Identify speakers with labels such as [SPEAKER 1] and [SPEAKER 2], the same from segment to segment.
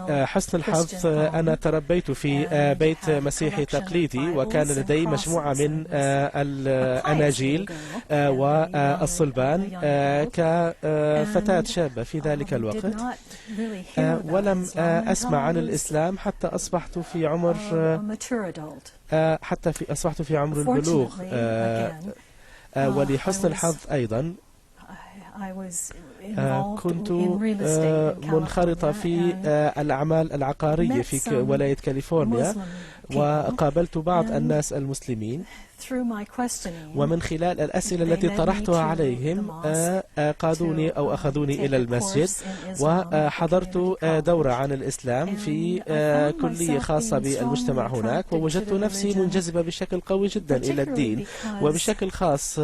[SPEAKER 1] لحسن الحظ أنا تربيت في بيت مسيحي تقليدي، وكان لدي مجموعة من الأناجيل والصلبان كفتاة شابة في ذلك الوقت، ولم أسمع عن الإسلام حتى أصبحت في عمر البلوغ. ولحسن الحظ أيضا كنت منخرطة في الأعمال العقارية في ولاية كاليفورنيا، وقابلت بعض الناس المسلمين، ومن خلال الأسئلة التي طرحتها عليهم قادوني أو أخذوني إلى المسجد، وحضرت دورة عن الإسلام في كلية خاصة بالمجتمع هناك، ووجدت نفسي منجذبة بشكل قوي جدا إلى الدين، وبشكل خاص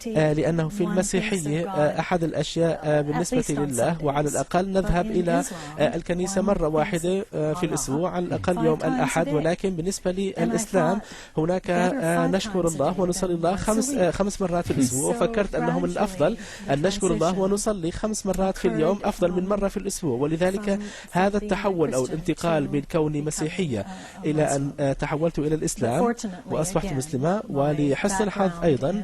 [SPEAKER 1] لأنه في المسيحية أحد الأشياء بالنسبة لله، وعلى الأقل نذهب إلى الكنيسة مرة واحدة في الأسبوع، على الأقل يوم الأحد، ولكن بالنسبة للإسلام هناك نشكر الله ونصلي الله خمس مرات في الأسبوع، وفكرت أنه من الأفضل أن نشكر الله ونصلي 5 مرات في اليوم أفضل من مرة في الأسبوع. ولذلك هذا التحول أو الانتقال من كوني مسيحية إلى أن تحولت إلى الإسلام وأصبحت مسلمة. ولحسن الحظ أيضا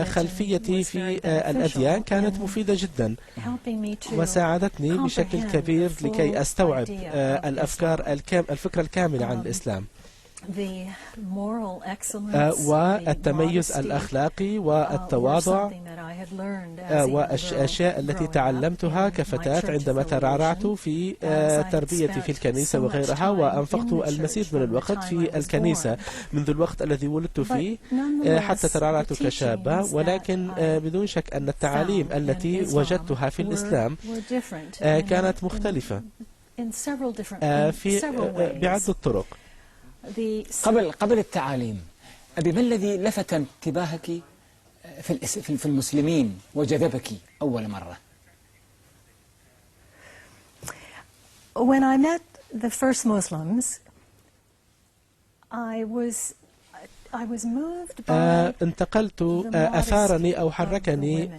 [SPEAKER 1] خلفيتي في الأديان كانت مفيدة جدا، وساعدتني بشكل كبير لكي أستوعب الفكرة الكاملة عن الإسلام، والتميز الأخلاقي والتواضع، والأشياء التي تعلمتها كفتاة عندما ترعرعت في تربيتي في الكنيسة وغيرها، وأنفقت المزيد من الوقت في الكنيسة منذ الوقت الذي ولدت فيه حتى ترعرعت كشابة. ولكن بدون شك أن التعاليم التي وجدتها في الإسلام كانت مختلفة بعدة طرق.
[SPEAKER 2] قبل التعاليم، ما الذي لفت انتباهك في المسلمين وجذبك أول مرة؟
[SPEAKER 3] When I met the first Muslims, I was moved by
[SPEAKER 1] انتقلت أثارني أو حركني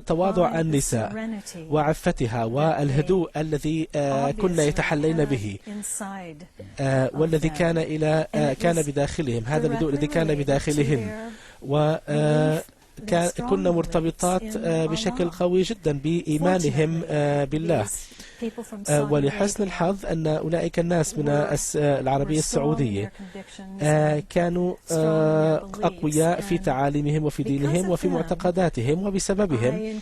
[SPEAKER 1] تواضع النساء وعفتها والهدوء الذي كنا يتحلين به، والذي كان بداخلهم، هذا الهدوء الذي كان بداخلهن، كنا مرتبطات بشكل قوي جدا بإيمانهم بالله. ولحسن الحظ أن أولئك الناس من العربية السعودية كانوا أقوياء في تعاليمهم وفي دينهم وفي معتقداتهم، وبسببهم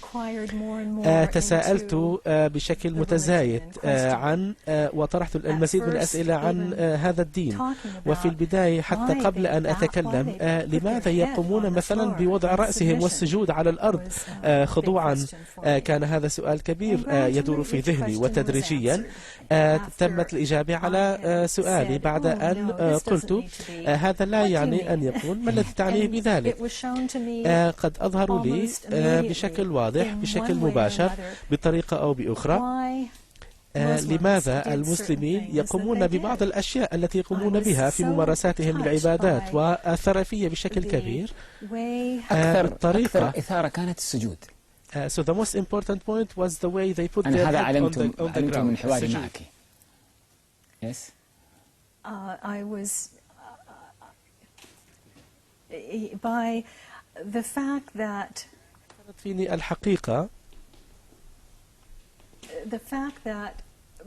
[SPEAKER 1] تساءلت بشكل متزايد عن وطرحت المزيد من الأسئلة عن هذا الدين. وفي البداية حتى قبل أن أتكلم، لماذا يقومون مثلا بوضع رأسهم والسجود على الأرض خضوعا؟ كان هذا سؤال كبير يدور في ذهني، وتدريجيا تمت الإجابة على سؤالي بعد أن قلت هذا لا يعني أن يكون، ما الذي تعنيه بذلك؟ قد أظهروا لي بشكل واضح بشكل مباشر بطريقة أو بأخرى لماذا المسلمين يقومون ببعض الأشياء التي يقومون بها في ممارساتهم للعبادات والثرفية بشكل كبير.
[SPEAKER 2] أكثر إثارة كانت السجود.
[SPEAKER 1] So the most important point was the way they put their head on the ground.
[SPEAKER 2] من حواري معك. Yes.
[SPEAKER 3] I was by the fact that
[SPEAKER 1] فيني الحقيقة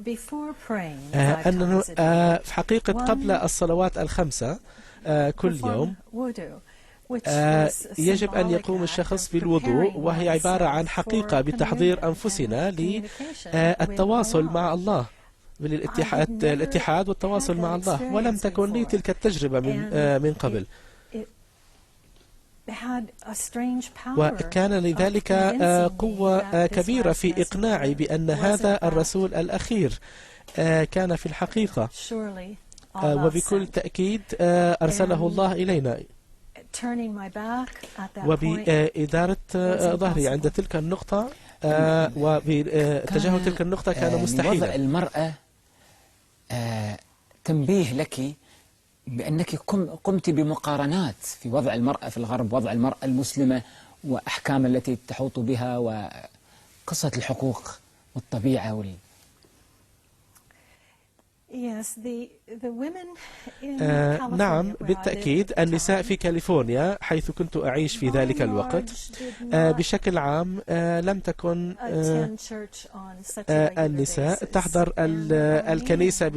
[SPEAKER 3] before praying
[SPEAKER 1] أنه في حقيقة قبل الصلوات الخمسة كل يوم يجب أن يقوم الشخص بالوضوء، وهي عبارة عن حقيقة بتحضير أنفسنا للتواصل مع الله، الاتحاد والتواصل مع الله. ولم تكن لي تلك التجربة من قبل، وكان لذلك قوة كبيرة في إقناعي بأن هذا الرسول الأخير كان في الحقيقة، وبكل تأكيد أرسله الله إلينا. وبإدارة ظهري عند تلك النقطة وبتجاهل تلك النقطة كان مستحيلا.
[SPEAKER 2] وضع المرأة تنبيه لك بأنك قمت بمقارنات في وضع المرأة في الغرب، وضع المرأة المسلمة وأحكام التي تحوط بها قصة الحقوق والطبيعة
[SPEAKER 1] نعم بالتأكيد النساء في كاليفورنيا حيث كنت أعيش في ذلك الوقت بشكل عام لم تكن النساء تحضر الكنيسة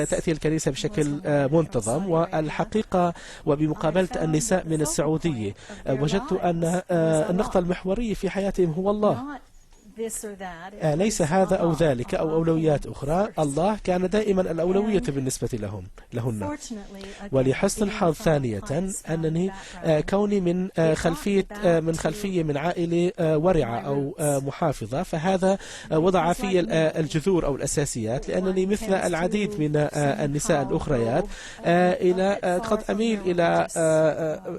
[SPEAKER 1] تأتي الكنيسة بشكل منتظم. والحقيقة وبمقابلة النساء من السعودية وجدت أن النقطة المحورية في حياتهم هو الله، ليس هذا أو ذلك أو أولويات أخرى. الله كان دائما الأولوية بالنسبة لهن. ولحسن الحظ ثانية أنني كوني من خلفية من عائلة ورعة أو محافظة، فهذا وضع في الجذور أو الأساسيات، لأنني مثل العديد من النساء الأخريات قد أميل إلى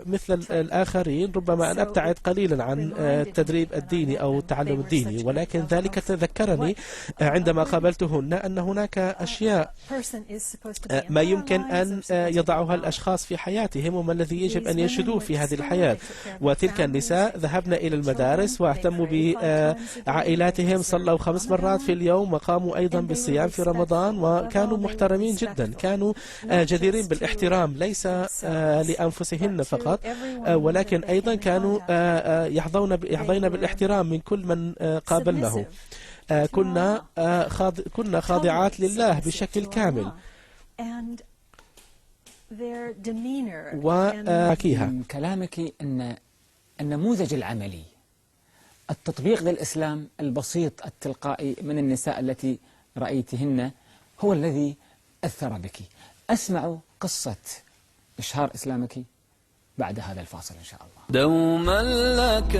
[SPEAKER 1] مثل الآخرين ربما أن أبتعد قليلا عن التدريب الديني أو التعلم الديني، ولكن ذلك تذكرني عندما قابلتهن أن هناك أشياء ما يمكن أن يضعها الأشخاص في حياتهم وما الذي يجب أن يشهدوه في هذه الحياة. وتلك النساء ذهبن إلى المدارس واهتموا بعائلاتهم، صلوا 5 مرات في اليوم، وقاموا أيضا بالصيام في رمضان، وكانوا محترمين جدا، كانوا جديرين بالاحترام ليس لأنفسهن فقط ولكن أيضا كانوا يحظين بالاحترام من كل من قابلناه. كنا خاضعات لله بشكل كامل.
[SPEAKER 2] وحكيها من كلامك أن النموذج العملي، التطبيق للإسلام البسيط التلقائي من النساء التي رأيتهن هو الذي أثر بك. أسمع قصة إشهار إسلامك بعد هذا الفاصل إن شاء الله.
[SPEAKER 4] دوما لك